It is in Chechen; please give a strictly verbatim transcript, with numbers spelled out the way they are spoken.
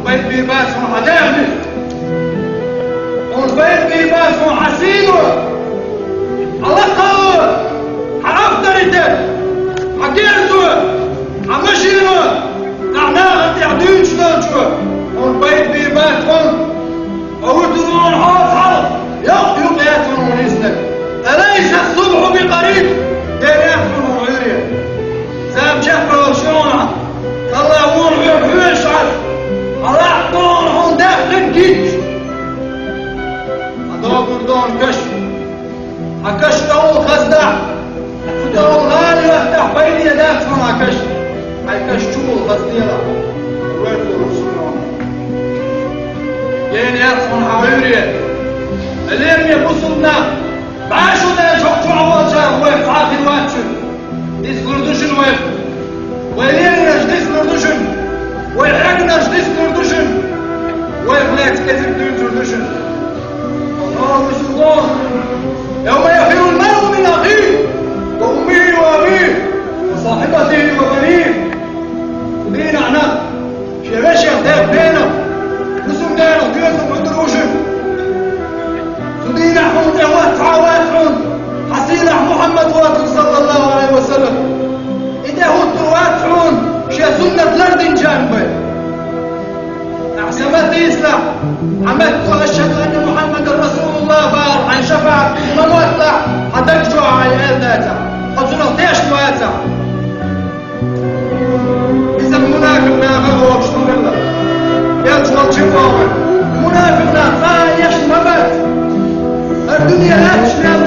Пайда бийр бац хьуна хьан даьхни. Хьуна пайда бийр бац хьуна хьан сийно, хьан лакхало, хьан авторитет, хьан герзо, хьан машино, хьан нахана тӀехь дуьйцуш долчо. Хьуна пайда бийр бац хьуна. Ма ву ту хьуна хьо хьал, йоккха юкъ яц хьуна хьуна йиснарг. أليس الصبح بقريب؟ Дера яц хьуна хьуна Ӏуьйре. Зама чекхбевлла шу хьуна. Аллах вон хьоьга хьоьжуш Ӏаш, хьан лакха догӀана хьуна даьккхина гича. Хьан догӀур догӀана каш. Хьан каш тӀехула хазахь, цу тӀехула гӀала йоьттахь, пайде дац хьуна хьан каш. Хьайн каш чухула хазделахь, вай кху русулон. Гена яц хьуна хьан Ӏуьйре. Лераме бусулба нах, бӀаь шу даьлча хӀокху чохь волчарах вайх цхьа а хир вац шуна. Дицлур ду шуна вайх. Вай леринарш дицлур ду шуна. Вай хьегнарш дицлур ду шуна. Вайх лаьцна кӀезиг дуьйцур ду шуна. Аллаху Акбар. يوم يفر المرء من أخيه وأمه وأبيه وصاحبته وبنيه. Дийнахь нах шен вешех, дех, ненах, бусулба ненах доьзал Ӏуьдур ву шуна. Цу дийнахь хьуна тӀе хӀоттур вац хьуна, хьан сийлахь Мухьаммад воцург, саллаллаху Ӏалайхи ва саллам. И тӀе хӀуттур вац хьуна, шен суннат лардинчарна бен. Ахьа са ма тийсалахь, хьан меттаца أشهد أن محمدا رسول الله бахар, хьайн шафаӀат ма мотталахь, хьан даг чохь Ӏай аьлла дацахь, хьо цунах тешна вацахь. Иза мунафикъ наха а бохуш ду хилла. Элча волчу а бохуш. Мунафикъ нах цкъа а еш ма бац. ХӀара дуьне лаьтташ лаьа